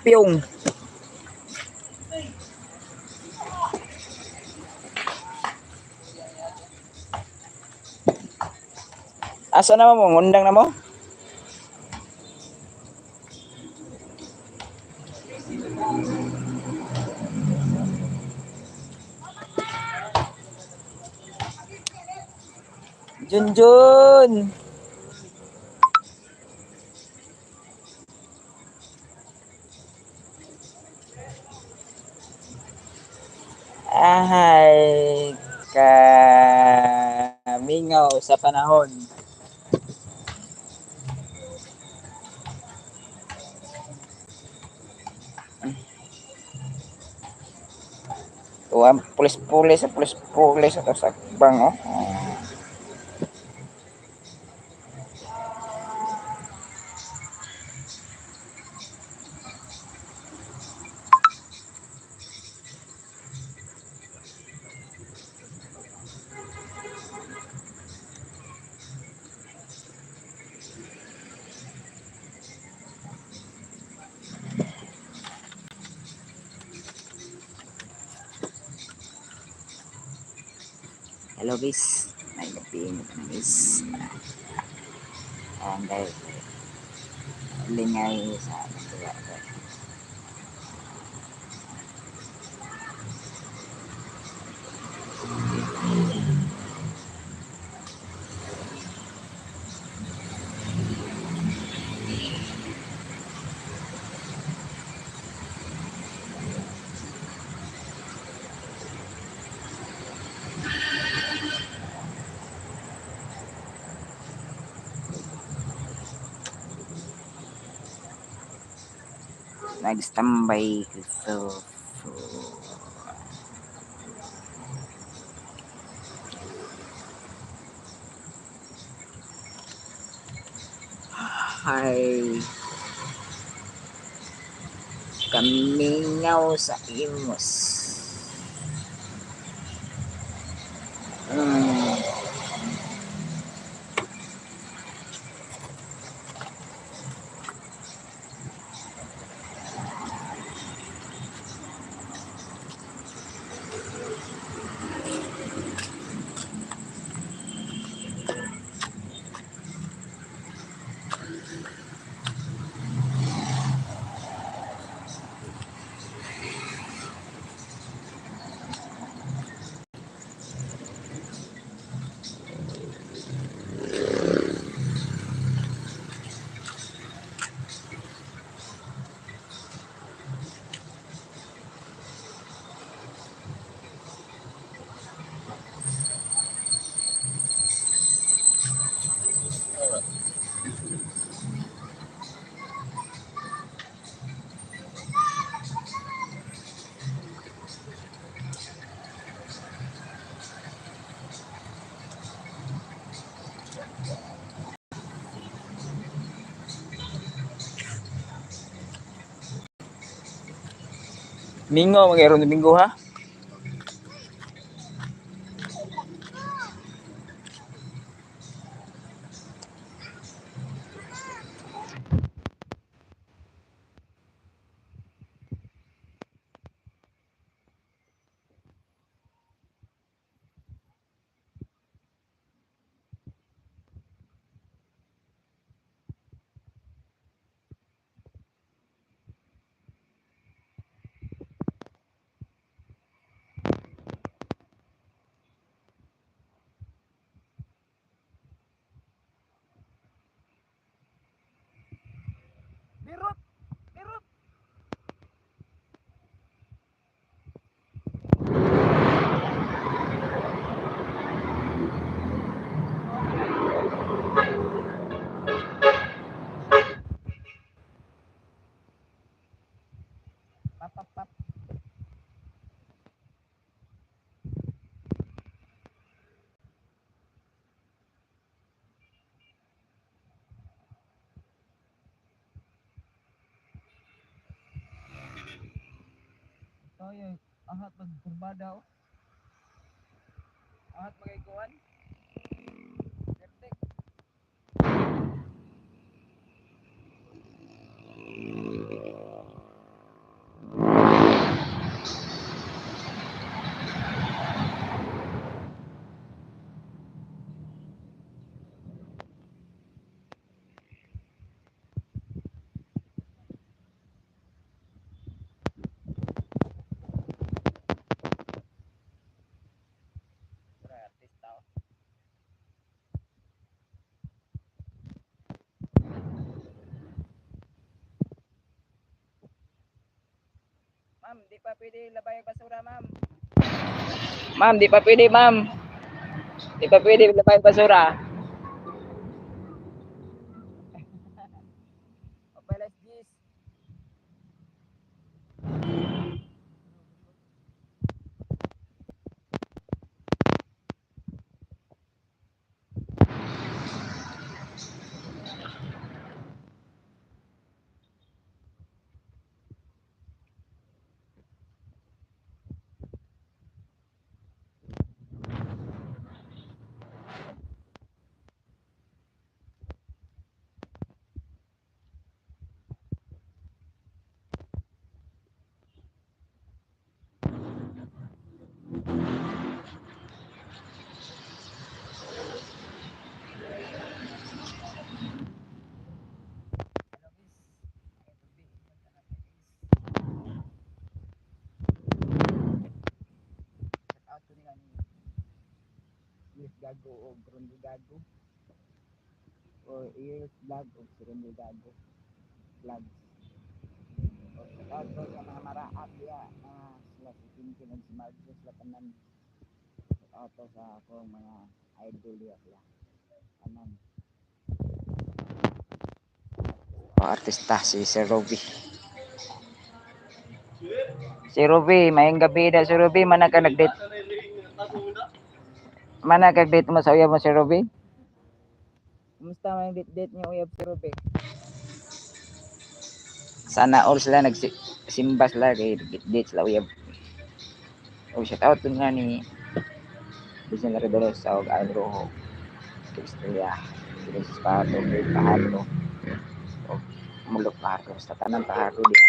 Piyong. Asa na mo? Ngundang na mo? Junjun! Ay, kamingaw sa panahon. Tuwa, pulis-pulis, pulis-pulis ato sa bang, oh. Hello guys, may gabi na guys. Ayan guys, lingay sa tuwa. Nag-standby so ay kamingaw sa Imus. Mingo, magkaroon Domingo ha? Birot! Birot! Pap, pap, pap. Tayo, ahat magkurbada oh. Ahat magaykuan. Vertek. Di pa pwede labay basura, ma'am. Ma'am, di pa pwede, ma'am. Di pa pwede labay basura. Okay, let's this. Hello guys. Shout out to nila ni Luis Gago o Grundy Gago o Ears Vlog o si Grundy Gago Vlogs. O shout out ko sa mga maraat diya, mga sila si Tintin o si Marjo, sila tanan. Shout out to sa akong mga idol diya sila tanan. O artista si Sir Roby. Si Ruby, mayong gabi na si Ruby, mana ka nag-date. Mana ka date mo sa uyab mo si Ruby? Kumusta man yung date niyo uyab si Ruby? Sana all sila nagsimba sila kay date sila uyab. Oh, shout out dun nga ni Bisan Laredolos sa og Al Rojo. Estrella, Chris Pato, Greg Pajardo, o Mulok Pajardo, basta tanan Pajardo diha.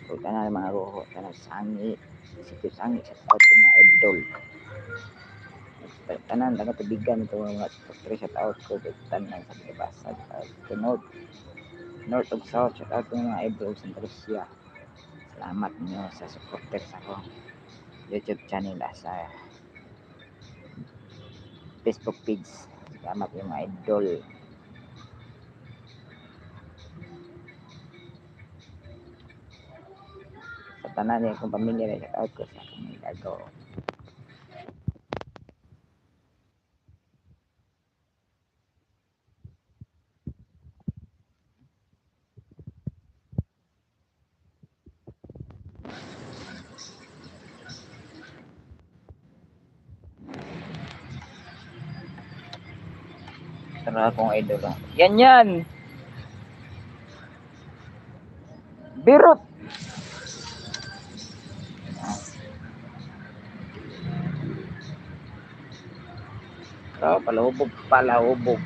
So, tanan mga roho, tanan sangi, si Chief Sangi, shout out ko mga idol. Tanan, taga tubigan ito mga supporter, shout out ko, tanan sa Binabasa, shout out to North, North ug South, shout out ko mga idol Santa Lucia. Salamat niyo sa supporter sa akong YouTube channel, sa Facebook page. Salamat yung mga idol. Sa tanan niya akong pamilya, shout out ko sa akong gago. Tara akong idol. Yan yan! Birot! Oh, palahubog, palahubog.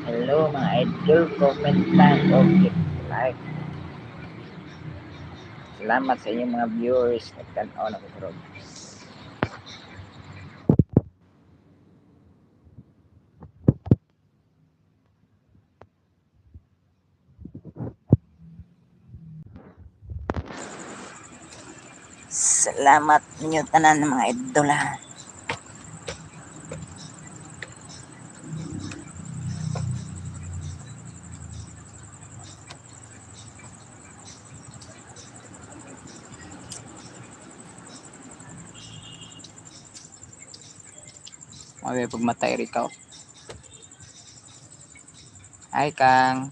Hello mga idol, comment lang o click like. Salamat sa inyong mga viewers. Nagtan-aw na ko karon. Salamat ninyo tanan mga idol ha. Mabay pagmatay ikaw. Hi Kang.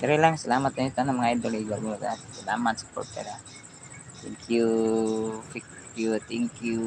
Pero lang, salamat na ito ng mga idol. Salamat, supporter. Thank you. Thank you. Thank you.